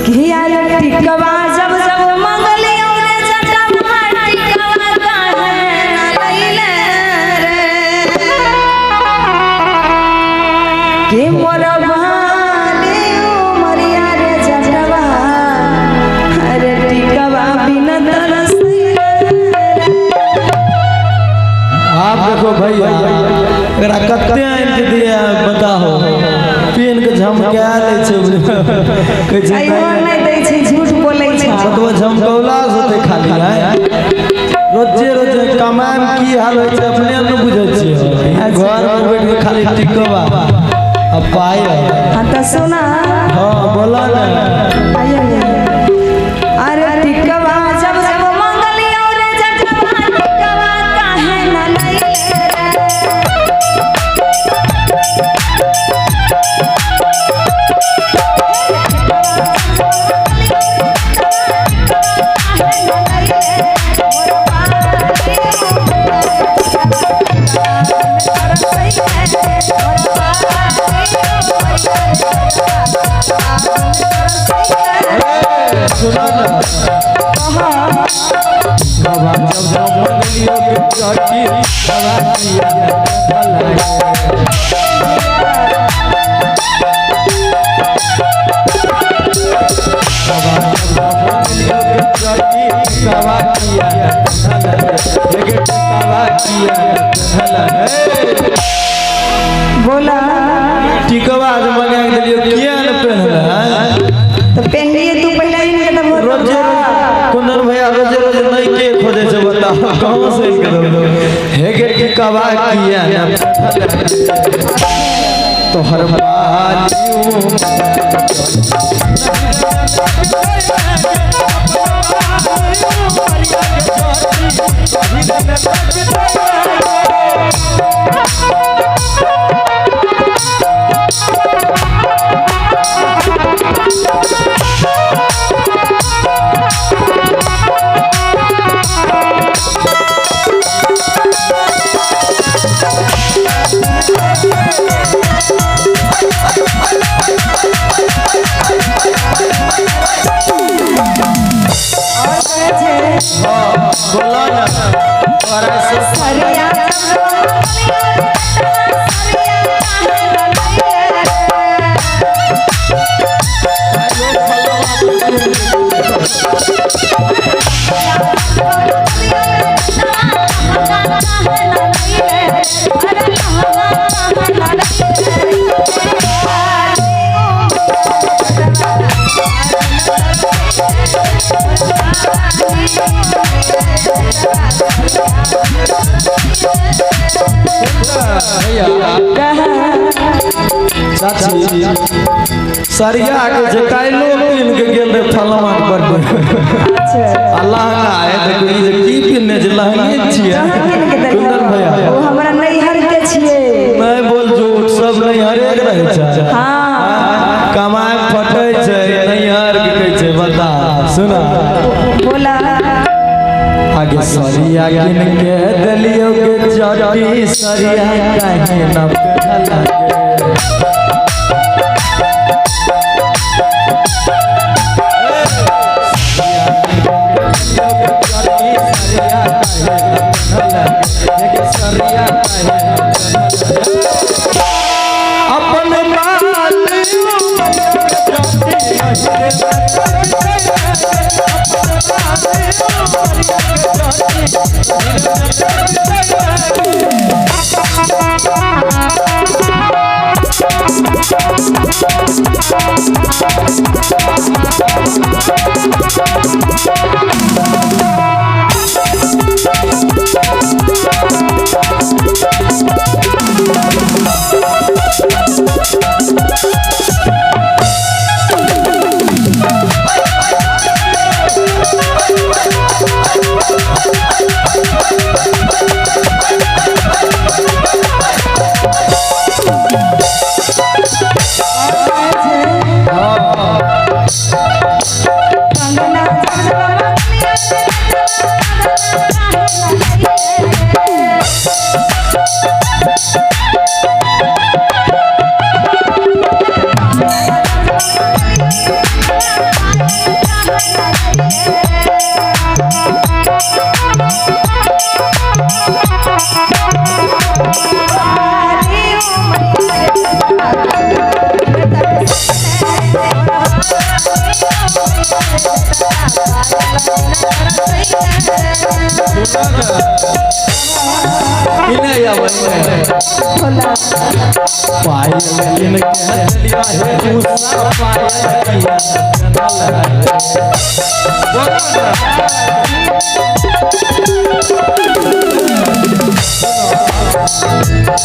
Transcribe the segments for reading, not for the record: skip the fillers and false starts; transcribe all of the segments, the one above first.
घिया टिकवा जब जब मंगलियो रे जटवा टिकवा काहे ना लैले रे के मोर भाले उमरिया रे जटवा अरे टिकवा बिना तरस। आप देखो भैया एकरा कते आनि के दिया बताहो पेन के झमका लै छै कहै छै अइहो नहि दै छै झूठ बोलै छै। बतबो झमकौला से होतै खाली आँय। रोजे रोजे कमाय मे की हाल होइ छै अपने ने बुझै छियै। घर पर बैठ के खाली टिकवा आ पाइ। हाँ तो सुना। हाँ बोला ने। आइए अरे टिकवा जब जब मंगलियो रे जटवा टिकवा काहे ना लैले रे। सुना ना बाबा जब जब मंगलियो के चटी बाबा किया भला। बाबा जब जब मंगलियो के चटी बाबा किया भला। एक बाबा किया भला। बोला टिकवा आज मंगा के देलियो किया न पहनला। तो पहनलिए तू पहले इनके तो बहुत रोजे कुंदन भैया रोजे रोजे नहीं के खोजे छै बताओ कहाँ से इनके दो हे गे टिकवा किया न तोहर बालियो। और कहै छै बोला ना तोरा से सरिया जब भैया चाची सरिया के जे काल्हो पिन्ह के गेल रहे फलमा के बर्थडे। अच्छा आ लहंगा है देखो ई जे की पिन्हने छै लहंगे छियै। कहाँ किन के देलकै? कुंदन भैया ओ हमरा नैहर के छियै। नहीं बोल झूठ सब नैहरे के रहै छै। हाँ कमाय फटै छै नैहर के कहै छै बता सुना। बोला आगे सरिया किन के देलियो के चटी सरिया काहे न पहनला गे। अपन कंगना जब जब इने आबै, इने। बोला। पायल किन के देलिया हे उषा, पायल किया पेन्हल है? बोलो ना।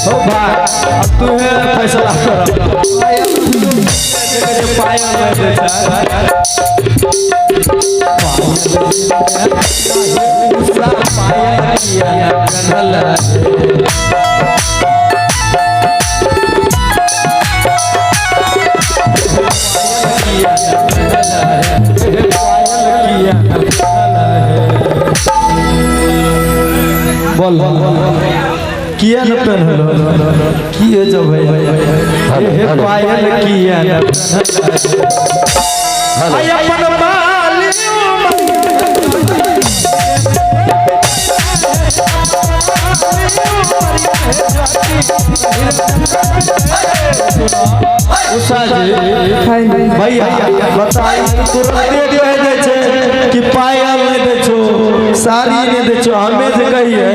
हो भाई, अब तू है फैसला कर। पायल जे पायल नहीं दै छै। पायल उषा, पायल किया पेन्हल है? पायल किया पेन्हल है? बोल, किया न पेन्हलो? किए जो भाई हे पायल किया न पेन्हल? आई अपन बाली। उषा जी, भैया बताई, तुरंते कह दै छै कि पायल नहि दै छौ, साड़ी नहि दै छौ। हमे जे कहिए